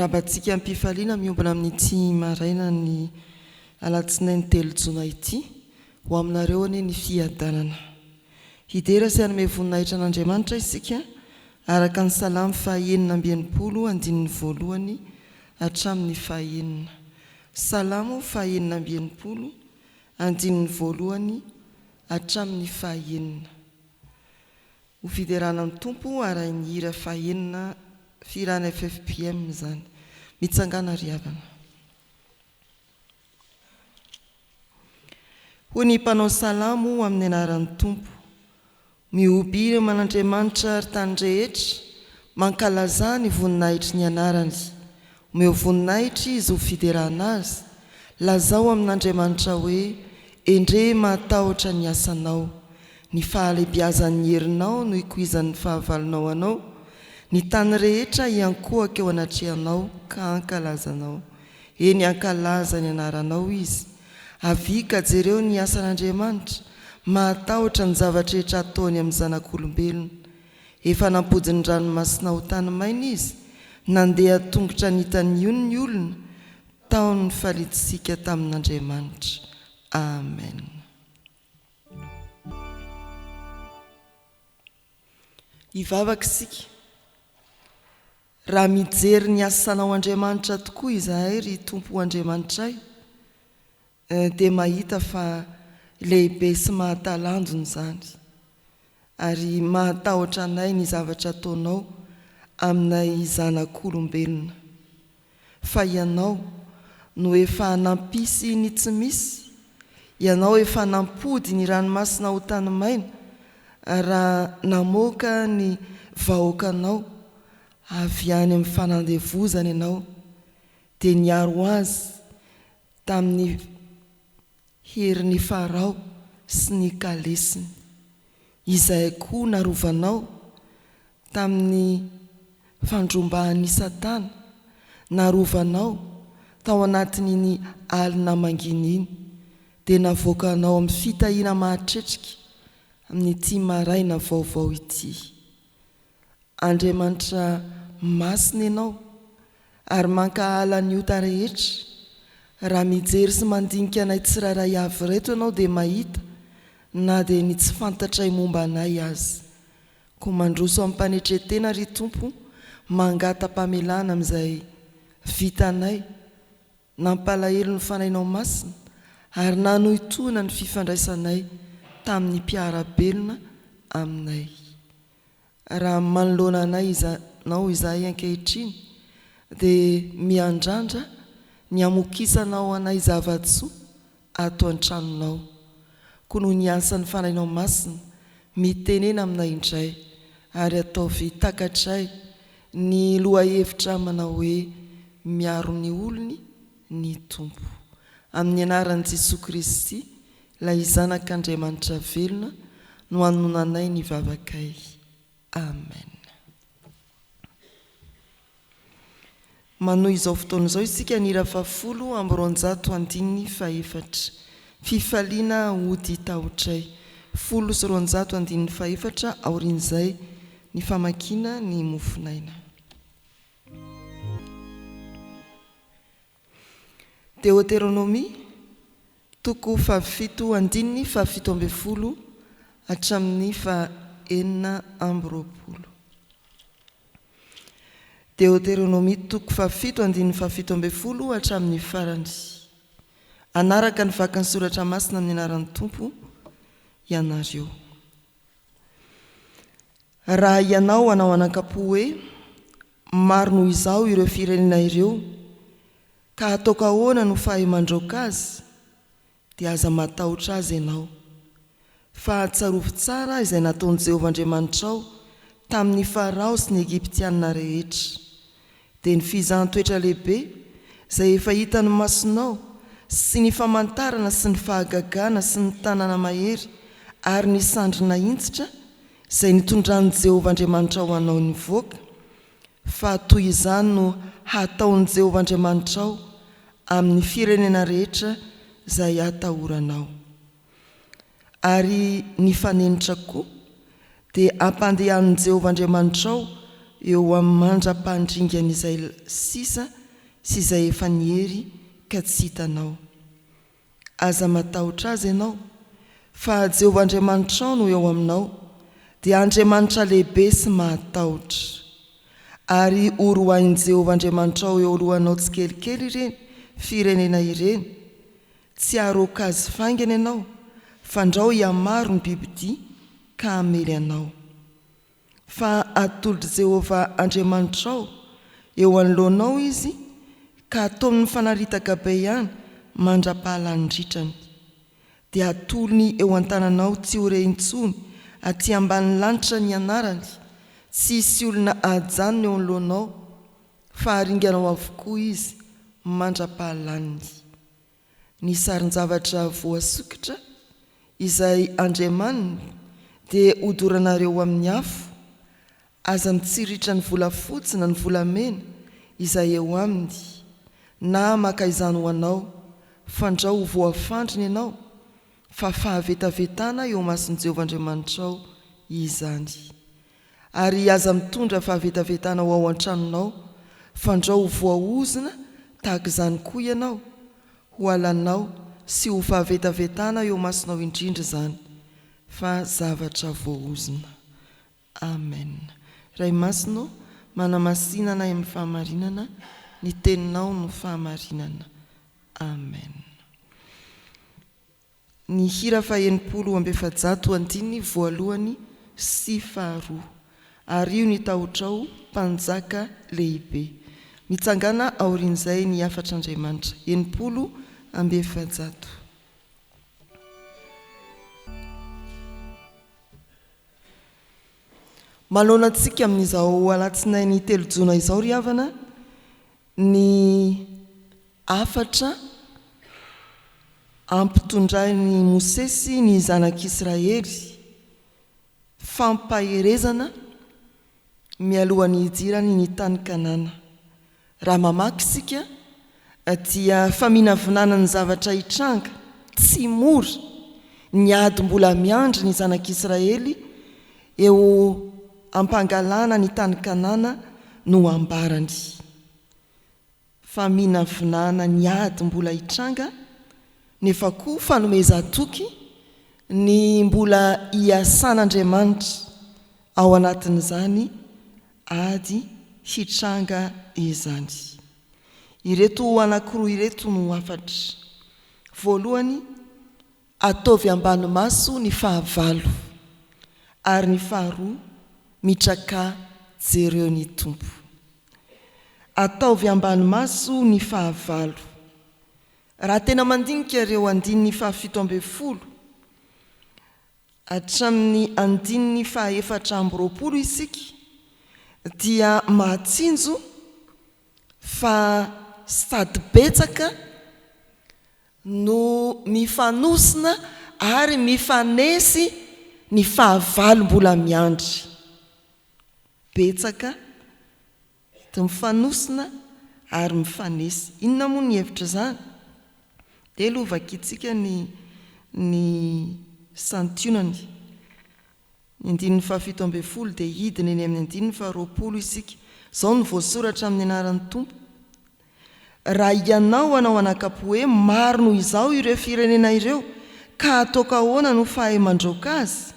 Miarahaba antsika am-pifaliana miombona amin'ity marainan'ny alatsinainy 3 jona ity. Ho aminareo anie ny fiadanana. Hidera sy hanome voninahitra an'Andriamanitra isika araka ny Salamo faha 66 andininy voalohany hatramin'ny faha enina. Salamo faha 66 andininy voalohany hatramin'ny faha enina. Ho fiderana ny Tompo arahin'ny hira faha enina fihirana ffpm izany. Mitsangàna ry havana. Hoy ny mpanao salamo amin'ny anaran'ny Tompo, Mihobia eo aman'Andriamanitra ry tany rehetra, mankalazà ny voninahitry ny anarany. Omeo voninahitra Izy ho fiderana Azy, lazao amin'Andriamanitra hoe, Endrey mahatahotra ny asanao. Ny fahalehibiazan'ny herinao no ikoizan'ny fahavalonao anao, ny tany rehetra hiankohoka eo anatrehanao ka hankalaza anao. Eny hankalaza ny anaranao izy. Avia ka jereo ny asan'Andriamanitra, mahatahotra ny zava-drehetra ataony amin'ny zanak'olombelona. Efa nampody ny ranomasina ho tany maina izy, nandeha tongotra nita ny ony ny olona, tao ny falitsika tamin'Andriamanitra. Amen. Hivavaka isika. Raha mijery ny asanao Andriamanitra tokoa izahay ry Tompo Andriamanitray dia mahita fa lehibe sy mahatalanjona izany ary mahatahotra anay ny zavatra ataonao aminay zanak'olombelona. Fa Ianao no efa nampisy ny tsy misy, Ianao efa nampody ny ranomasina ho tany maina, raha namoaka ny vahoakanao avy any amin'ny fanandevozana Ianao, dia niaro azy tamin'ny herin'i Farao sy ny kalesiny. Izahay koa narovanao tamin'ny fandrombahan'i Satana, narovanao tao anatin'iny alina mangina iny, dia navoakanao amin'ny fitahiana mahatretrika amin'ity maraina vaovao ity. Andriamanitra masina Ianao ary mankahala ny ota rehetra. Raha mijery sy mandinika anay tsirairay avy ireto Ianao dia mahita na dia ny tsy fantatray momba anay aza. Koa mandroso amim-panetren-tena ry Tompo mangata-pamelana amin'izay vitanay Nampalahelo ny Fanahinao Masina ary nanohitohina ny fifandraisanay tamin'ny mpiara-belona aminay. Raha manoloana anay Ianao izahay ankehitriny dia miandrandra ny hamokisanao anay zava-tsoa ato an-tranonao. Koa noho ny asan'ny Fanahinao Masina, mitenena aminay indray ary ataovy takatray ny lohahevitra manao hoe Miaro ny olony ny Tompo. Amin'ny anaran'i Jesoa Kristy, ilay Zanak'Andriamanitra velona, no anononanay ny vavakay. Amen. Manohy izao fotoana izao isika ny hira fahafolo 202 andininy fahefatra. Fifaliana hody tahotray. 210 andininy fahefatra aorian'izay ny famakiana ny mofonaina. Deoteronomia, toko fahavfito andininy faha-17 hatramin'ny faha-26. Deoteronomia toko fahafito andininy faha-17 hatramin'ny farany. Hanaraka ny vakin'ny soratra masina amin'ny anaran'ny Tompo ianareo. Raha ianao hanao anankampo hoe, Maro noho izaho ireo firenena ireo, ka hataoko ahoana no fahay mandroaka azy? dia aza matahotra azy ianao. Fa tsarovy tsara izay nataon'i Jehovah Andriamanitrao tamin'i Farao sy ny Egyptiana rehetra. Dia ny fizahan-toetra lehibe izay efa hitan'ny masonao, sy ny famantarana sy ny fahagagana sy ny tanana mahery ary ny sandry nahinjitra izay nitondran'i Jehovah Andriamanitrao anao nivoaka, Fa toy izany no hataon'i Jehovah Andriamanitrao amin'ny firenena rehetra izay atahoranao. Ary ny fanenitra koa dia hampandehanin'i Jehovah Andriamanitrao eo amin'ny mandra-pandringan'izay sisa sy izay efa niery ka tsy hitanao. Aza matahotra azy ianao, fa Jehovah Andriamanitrao no eo aminao, dia Andriamanitra lehibe sy mahatahotra. Ary horoahin'i Jehovah Andriamanitrao eo alohanao tsikelikely ireny firenena ireny, tsy haharoaka azy faingana ianao, fandrao hihamaro ny bibidia ka hamely anao. Fa atolotr'i Jehovah Andriamanitrao eo anoloanao izy ka ataony mifanaritaka be ihany mandra-pahalany-dritrany. Dia atolony eo an-tananao tsy ho re intsony aty ambanin'ny lanitra ny anarany, tsy hisy olona hahajanona eo anoloanao, fa haringanao avokoa izy mandra-pahalaniny. Ny sarin-javatra voasokitra, izay andriamaniny, dia hodoranareo amin'ny afo, aza mitsiritra ny volafotsy na ny volamena izay eo aminy, na maka izany ho anao, fandrao ho voafandrina ianao, fa fahavetavetana eo imason'i Jehovah Andriamanitrao izany. Ary aza mitondra fahavetavetana ho ao an-tranonao, fandrao ho voaozona tahaka izany koa ianao, ho halanao sy ho fahavetavetana eo imasonao indrindra izany, fa zavatra voaozona. Amen. Ray Masina ô, manamasina anay amin'ny fahamarinana, ny Teninao no fahamarinana. Amen. Ny hira faha 460 andininy voalohany sy faharoa. Ario ny tahotrao, Mpanjaka lehibe. Mitsangàna aorian'izay ny hafatr'Andriamanitra. 460. Manoloana antsika amin'izao alatsinainy telo jona izao ry havana ny hafatra ampitondrain'i Mosesy ny zanak'Israely fampaherezana mialohan'ny hidirany ny tany Kanana. Raha mamaky isika dia faminavinana ny zavatra hitranga, tsy mora ny ady mbola miandry ny zanak'Israely eo ampangalana ny tany Kanana no ambarany. Faminavinana ny ady mbola hitranga nefa koa fanomezan-toky ny mbola hiasan'Andriamanitra ao anatin'izany ady hitranga izany. Ireto anankiroa ireto no hafatra. Voalohany, ataovy ambany maso ny fahavalo. Ary ny faharoa, mitrakà jereo ny Tompo. Ataovy ambany maso ny fahavalo. Raha tena mandinika ireo andininy faha 17 hatramin'ny andininy faha 24 isika dia mahatsinjo fa sady betsaka no mifanosona ary mifanesy ny fahavalo mbola miandry. Betsaka dia mifanosona ary mifanesy. Inona moa ny hevitr'izany? Dia aloha vakintsika ny ny santionany. Ny andininy faha 17 dia hidina eny amin'ny andininy faha 20 isika. Izao no voasoratra amin'ny anaran'ny Tompo, Raha ianao hanao anakapo hoe maro noho izaho ireo firenena ireo, ka ataoko ahoana no fahay mandroaka azy?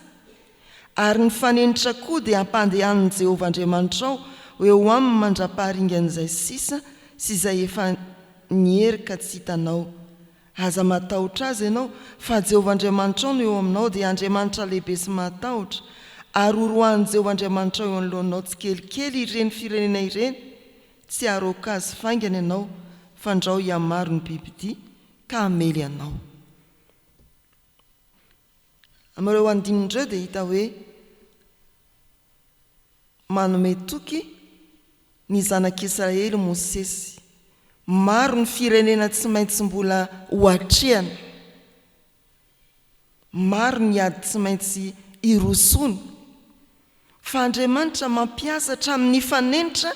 Ary ny fanenitra koa dia hampandehanin'i Jehovah Andriamanitrao ho eo aminy mandra-paharingan'izay sisa sy izay efa niery ka tsy hitanao. Aza matahotra azy ianao, fa Jehovah Andriamanitrao no eo aminao, dia Andriamanitra lehibe sy mahatahotra, ary horoahin'i Jehovah Andriamanitrao eo anoloanao tsikelikely ireny firenena ireny, tsy haharoaka azy faingana ianao, fandrao hihamaro ny bibidia ka hamely anao. Amin'ireo andininy ireo dia hita hoe manome toky ny zanak'Israely Mosesy. Maro ny firenena tsy maintsy mbola ho atrehana. Maro ny ady tsy maintsy hirosoana. Fa Andriamanitra mampiasa hatramin'ny fanenitra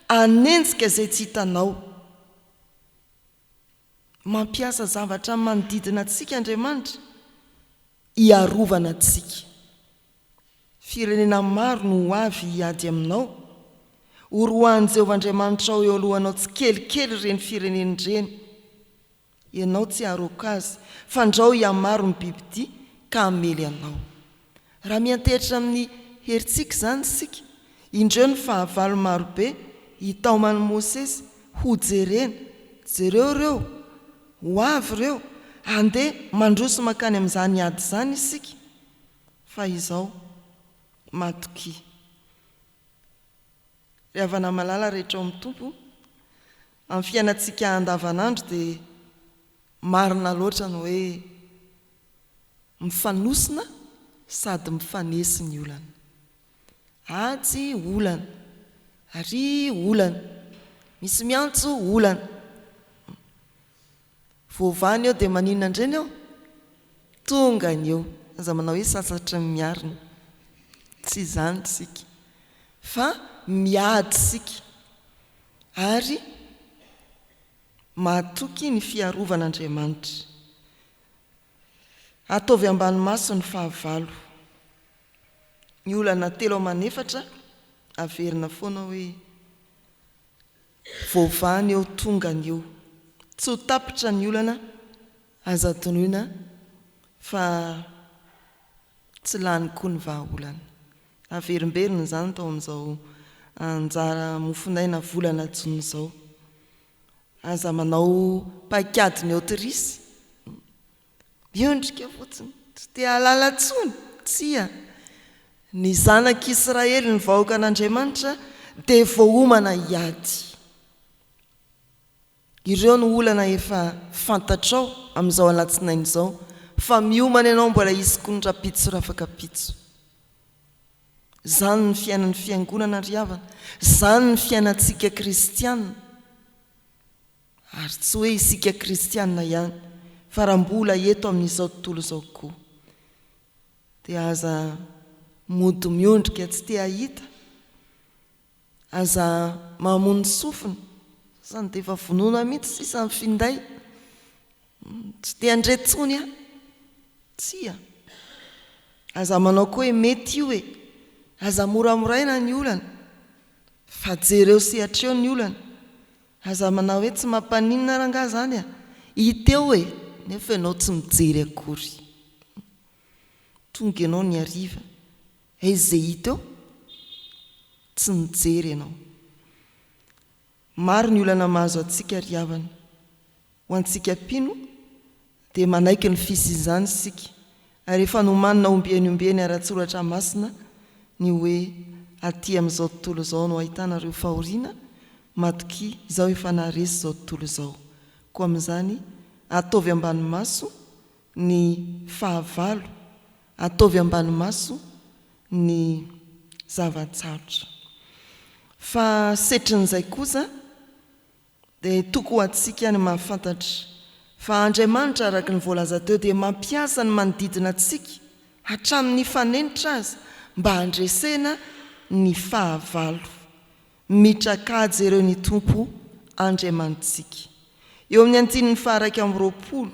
hanenjika izay tsy hitanao. Mampiasa zavatra manodidina antsika Andriamanitra hiarovana antsika. Firenena maro no ho avy hiady aminao. Horoahin'i Jehovah Andriamanitrao eo alohanao tsikelikely ireny firenena ireny. Ianao tsy haroaka azy, fandrao hihamaro ny bibidia ka hamely anao. Raha miantehitra amin'ny herintsika izany isika, indreo ny fahavalo marobe hitaoman'i Mosesy hojerena, jereo ireo, ho avy ireo, handeha mandroso mankany amin'izany ady izany isika. Fa izao, matokia. Ry havana malala rehetra ao amin'ny Tompo, amin'ny fiainantsika andavanandro dia marina loatra ny hoe mifanosona sady mifanesy ny olana. Atsy olana, ary olana, misy miantso olana. Voavahana eo dia maninona indray ny eo? Tonga ny eo. Aza manao hoe sasatry ny miarina. Tsy izany isika. Fa miady isika. Ary mahatoky ny fiarovan'Andriamanitra. Ataovy ambany maso ny fahavalo. Ny olana telo aman'efatra averina foana hoe voavahana eo tonga ny eo. Tsy ho tapitra ny olana aza adinoina fa tsy lany koa ny vahaolana. Averimberina izany tao amin'izao anjara mofonaina volana jona izao. Aza manao paikady ny aotirisy. Miondrika fotsiny, tsy te hahalala intsony. Tsia. Ny zanak'Israely, ny vahoakan'Andriamanitra, dia voaomana hiady. Ireo no olana efa fantatrao amin'izao alatsinainy izao, fa miomana ianao mbola hisy koa ny rahampitso rafakapitso. Izany ny fiainan'ny fiangonana ry havana, izany ny fiainantsika kristiana. Ary tsy hoe isika kristiana ihany fa raha mbola eto amin'izao tontolo izao koa. Dia aza mody miondrika tsy te hahita, aza mamono sofina, sasany dia efa vonoina mihitsy sisa ny finday. Tsy te handre intsony aho. Tsia. Aza manao koa hoe mety io e. Aza moramoraina ny olana. Fa jereo sy atreo ny olana. Aza manao hoe tsy mampaninona rangaha izany a. Hita eo e. Nefa ianao tsy mijery akory. Tonga ianao ny hariva. Aiza izay hita eo? Tsy nijery ianao. Maro ny olana mahazo antsika ry havana. Ho antsika mpino dia manaiky ny fisian'izany isika ary efa nomanina ombieny ombieny ara-tsoratra masina ny hoe aty amin'izao tontolo izao no ahitana ireo fahoriana, matokia izaho efa naharesy izao tontolo izao. Koa amin'izany ataovy ambany maso ny fahavalo, ataovy ambany maso ny zava-tsarotra. Fa setrin'izay kosa dia toko ho antsika ny mahafantatra fa Andriamanitra araka ny voalaza teo dia mampiasa ny manodidina antsika hatramin'ny fanenitra aza mba handresena ny fahavalo. Mitrakà jereo ny Tompo Andriamanitsika. Eo amin'ny andininy faha-21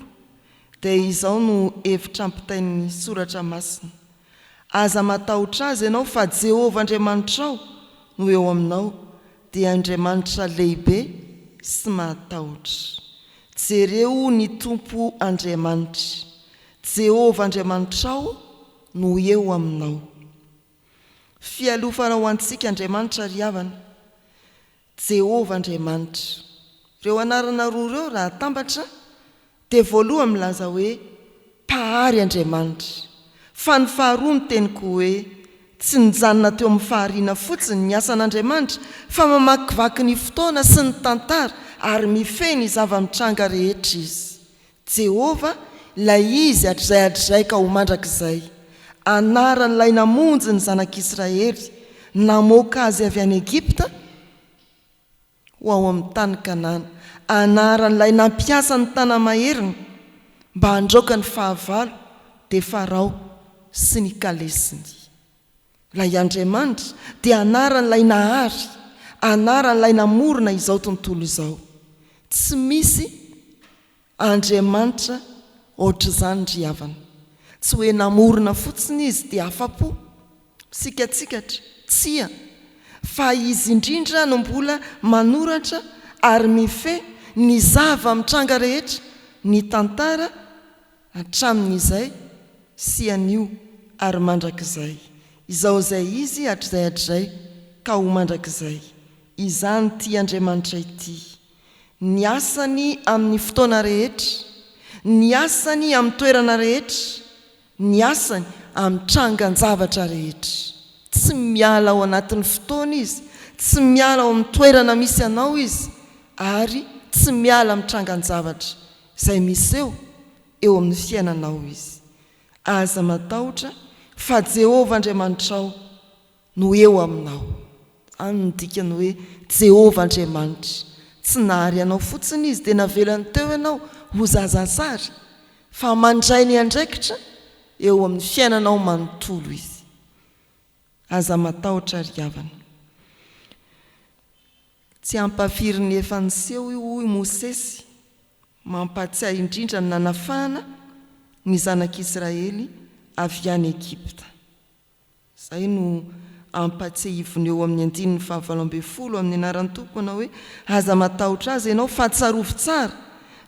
dia izao no hevitra ampitain'ny Soratra Masina, Aza matahotra azy ianao, fa Jehovah Andriamanitrao no eo aminao, dia Andriamanitra lehibe sy mahatahotra. Jereo ny Tompo Andriamanitra. Jehovah Andriamanitrao no eo aminao. Fialofana ho antsika Andriamanitra ry havana. Jehovah Andriamanitra. Ireo anarana roa ireo raha atambatra dia voalohany milaza hoe Mpahary Andriamanitra. Fa ny faharoa miteny koa hoe tsy nijanona teo amin'ny fahariana fotsiny ny asan'Andriamanitra fa mamakivaky ny fotoana sy ny tantara ary mifehy ny zava-mitranga rehetra Izy. Jehovah, ilay Izy hatrizay hatrizay ka ho mandrakizay. Anaran'ilay namonjy ny zanak'Israely, namoaka azy avy any Egypta ho ao amin'ny tany Kanana. Anaran'ilay nampiasa ny tana-maheriny mba handraoka ny fahavalo, dia Farao sy ny kalesiny. Ilay Andriamanitra dia anaran'ilay Nahary, anaran'ilay namorona izao tontolo izao. Tsy misy Andriamanitra ohatr'izany ry havana. Tsy hoe namorona fotsiny Izy dia afa-po, misikatsikatra. Tsia. Fa Izy indrindra no mbola manoratra ary mifehy ny zava-mitranga rehetra, ny tantara hatramin'izay sy anio ary mandrakizay. Izao izay Izy hatrizay hatrizay ka ho mandrakizay. Izany ity Andriamanitra ity. Ny asany amin'ny fotoana rehetra, ny asany amin'ny toerana rehetra, ny asany amin'ny trangan-javatra rehetra. Tsy miala ao anatin'ny fotoana Izy, tsy miala ao amin'ny toerana misy anao Izy, ary tsy miala amin'ny trangan-javatra izay miseho eo amin'ny fiainanao Izy. Aza matahotra fa Jehovah Andriamanitrao no eo aminao. Izany no dikan'ny hoe Jehovah Andriamanitra. Tsy nahary anao fotsiny Izy dia navelany teo ianao ho zazasary, fa mandray ny andraikitra eo amin'ny fiainanao manontolo Izy. Aza matahotra ry havana. Tsy hampafiry ny efa niseho io hoy Mosesy, mampahatsiahy indrindra ny nanafahana ny zanak'Israely avy any Egypta. Izay no ampatsiahiviny eo amin'ny andininy faha-18 amin'ny anaran'ny Tompo manao hoe, Aza matahotra azy ianao, fa tsarovy tsara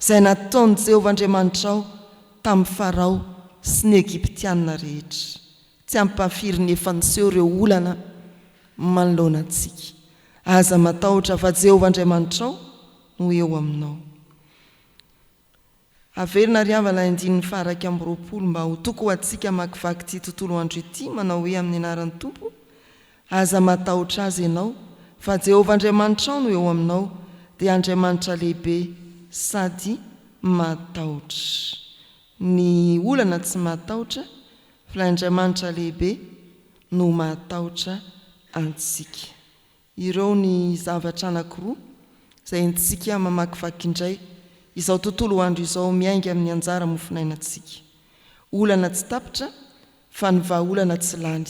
izay nataon'i Jehovah Andriamanitrao tamin'i Farao sy ny Egyptiana rehetra. Tsy ampahafiry ny efa niseho ireo olana manoloana antsika. Aza matahotra fa Jehovah Andriamanitrao no eo aminao. Averina ry havana andininy faha 21 mba ho toko ho antsika hamakivaky ity tontolo andro ity manao hoe amin'ny anaran'ny Tompo, Aza matahotra azy ianao, fa Jehovah Andriamanitrao no eo aminao, dia Andriamanitra lehibe sady mahatahotra. Ny olana tsy mahatahotra, fa ilay Andriamanitra lehibe no mahatahotra antsika. Ireo ny zavatra anankiroa izay entintsika mamakivaky indray izao tontolo andro izao miainga amin'ny anjara mofonainantsika. Olana tsy tapitra fa ny vahaolana tsy lany.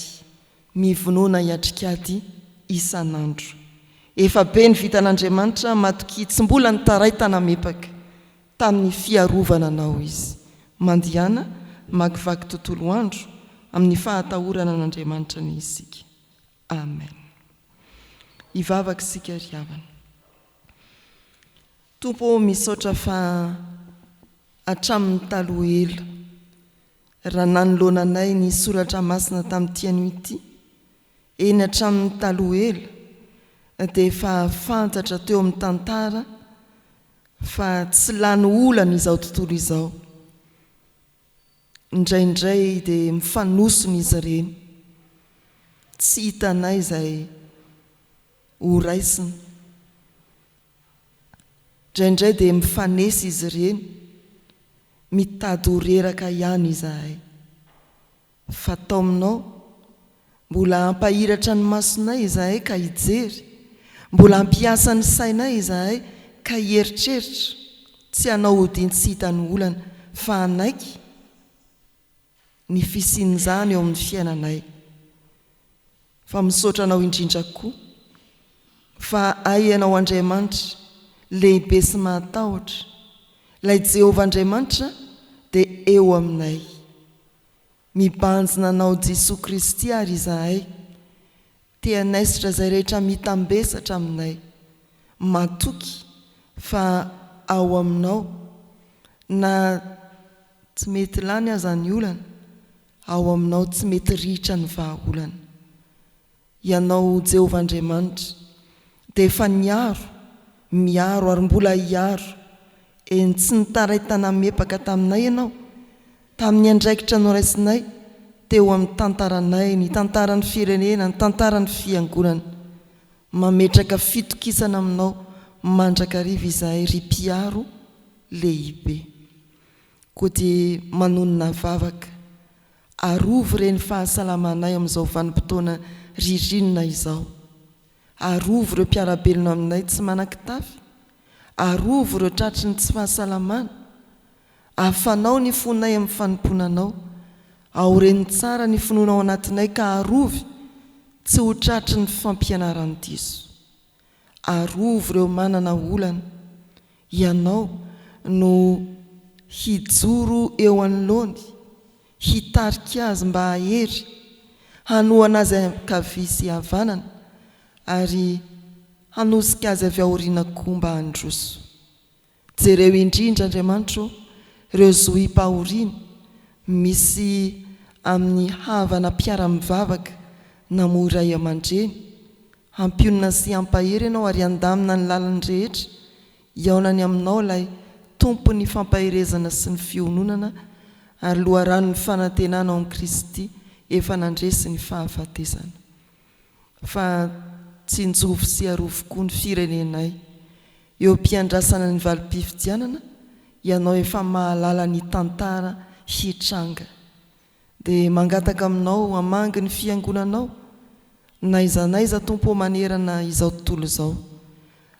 Mivonona hiatrik'ady isan'andro. Efa be ny vitan'Andriamanitra matokia tsy mbola nitaray tanamepaka tamin'ny fiarovana anao Izy. Mandihana makivaky tontolo andro amin'ny fahatahorana an'Andriamanitra anie isika. Amen. Hivavaka isika ry havana. Tompo ô misaotra fa hatramin'ny taloha ela raha nanoloana anay ny soratra masina tamin'ity anio ity, eny hatramin'ny taloha ela dia efa fantatra teo amin'ny tantara fa tsy lany olana izao tontolo izao. Indraindray dia mifanosona izy ireny. Tsy hitanay izay ho raisina. Indraindray dia mifanesy izy ireny. Mitady ho reraka ihany izahay. Fa taominao, mbola hampahiratra ny masonay izahay ka hijery, mbola hampiasa ny sainay izahay ka hieritreritra, tsy hanao odian-tsy hita ny olana, fa hanaiky ny fisian'izany eo amin'ny fiainanay. Fa misaotra Anao indrindra koa, fa hay Ianao Andriamanitra lehibe sy mahatahotra, ilay Jehovah Andriamanitra dia eo aminay. Mibanjina Anao Jesoa Kristy ary izahay, te hanaisotra izay rehetra mitambesatra aminay, matoky fa ao Aminao na tsy mety lany aza ny olana, ao Aminao tsy mety ritra ny vahaolana. Ianao Jehovah Andriamanitra dia efa niaro, miaro ary mbola hiaro, eny tsy nitaray tanamepaka taminay Ianao, tamin'ny andraikitra noraisinay teo amin'ny tantaranay, ny tantaran'ny firenena, ny tantaran'ny fiangonana. Mametraka fitokisana aminao mandrakariva izahay ry Mpiaro lehibe. Koa dia manonona vavaka Arovy re ny fahasalamanay amin'izao vanim-potoana ririnina izao. Arovy ireo mpiara-belona aminay tsy manan-kitafy. Arovy ireo tratry ny tsy fahasalamana. Afanao ny fonay amin'ny fanompoana Anao. Aoreno tsara ny finoana ao anatinay ka arovy tsy ho tratry ny fampianaran-diso. Arovy ireo manana olana. Ianao no hijoro eo anoloany, hitarika azy mba hahery, hanohana azy ankavia sy havanana, ary hanosika azy avy aoriana koa mba handroso. Jereo indrindra, Andriamanitra ô, ireo zohim-pahoriana misy amin'ny havana mpiara-mivavaka namoy ray aman-dreny. Hampionona sy hampahery Ianao ary handamina ny lalany rehetra hihaonany Aminao ilay Tompon'ny fampaherezana sy ny fiononana ary loharanon'ny fanantenana ao amin'i Kristy efa nandresy ny fahafatesana. Fa tsinjovy sy arovy koa ny firenenay. Eo am-piandrasana ny valim-pifidianana, ianao efa mahalala ny tantara hitranga. Dia mangataka aminao hamangy ny fiangonanao, n'aiza n'aiza Tompo ô manerana izao tontolo izao.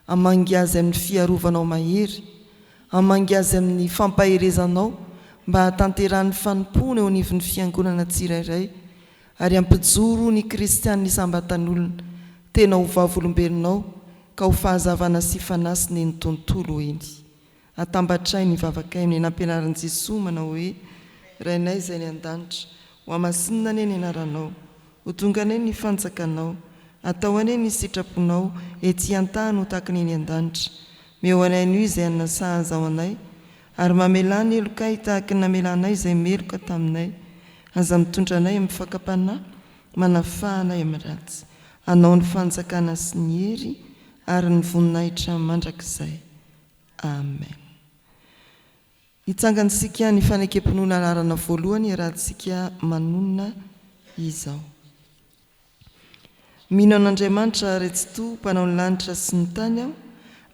Hamangy azy amin'ny fiarovanao mahery, hamangy azy amin'ny fampaherezanao mba hahatanterahan'ny fanompoana eo anivon'ny fiangonana tsirairay ary hampijoro ny kristiana isam-batan'olona tena ho vavolombelonao ka ho fahazavana sy fanasina eny tontolo eny. Atambatray ny vavakay amin'ny nampianarin'i Jesoa manao hoe, Rainay izay any an-danitra, ho hamasinina anie ny anaranao, ho tonga anie ny fanjakanao, atao anie ny sitraponao ety an-tany ho tahaka ny eny an-danitra. Meo anay anio izay hanina sahaza ho anay, ary mamelà ny helokay tahaka ny namelanay izay meloka taminay. Aza mitondra anay amin'ny fakam-panahy, manafaha anay amin'ny ratsy. Anao ny fanjakana sy ny hery ary ny voninahitra mandrakizay. Amen. Hitsangantsika ny fanekem-pinoana laharana voalohany iarahantsika manonona izao. Mino an'Andriamanitra Ray Tsitoha Mpanao ny lanitra sy ny tany aho,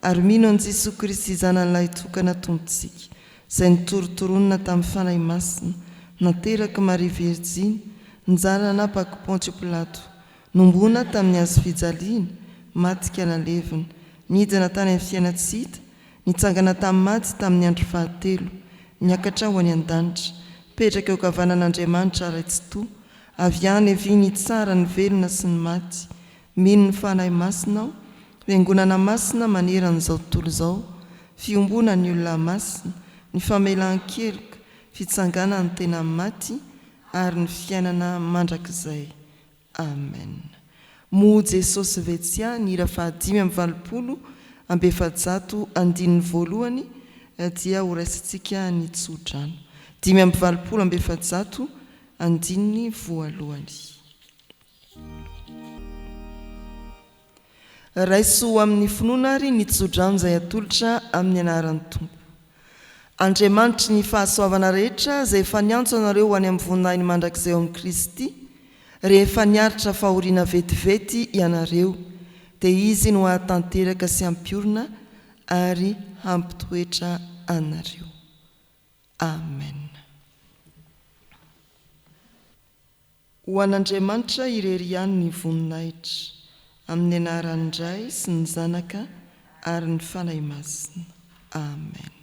ary mino an'i Jesoa Kristy Zanany Lahitokana Tompontsika, izay nitorontoronina tamin'ny Fanahy Masina, naterak'i Maria Virjiny, nijaly nanapak'i Pontio Pilato, Nomboana tamin'ny hazo fijaliana, maty ka nalevina, nidina tany amin'ny fiainan-tsy hita, nitsangana tamin'ny maty tamin'ny andro fahatelo, niakatra ho any an-danitra, mipetraka eo ankavanan'Andriamanitra Ray Tsitoha, avy any havia nitsara ny velona sy ny maty. Mino ny Fanahy Masina aho, Fiangonana masina manerana izao tontolo izao, fiombonan'ny olona masina, ny famelan-keloka, fitsanganan'ny tena amin'ny maty ary ny fiainana mandrakizay. Amen. Moa Jesosy ve tsy ahy ny hira faha 485 andininy voalohany dia ho raisintsika ny tso-drano. 485 andininy voalohany. Raiso amin'ny finoana ary ny tso-drano izay atolotra amin'ny anaran'ny Tompo. Andriamanitry ny fahasoavana rehetra izay efa niantso anareo ho any amin'ny voninahiny mandrakizay ao amin'i Kristy, rehefa niaritra fahoriana vetivety ianareo, dia Izy no hahatanteraka sy hampiorina ary hampitoetra anareo. Amen. Ho an'Andriamanitra irery ihany ny voninahitra, amin'ny anaran'ny Ray sy ny Zanaka ary ny Fanahy Masina. Amen.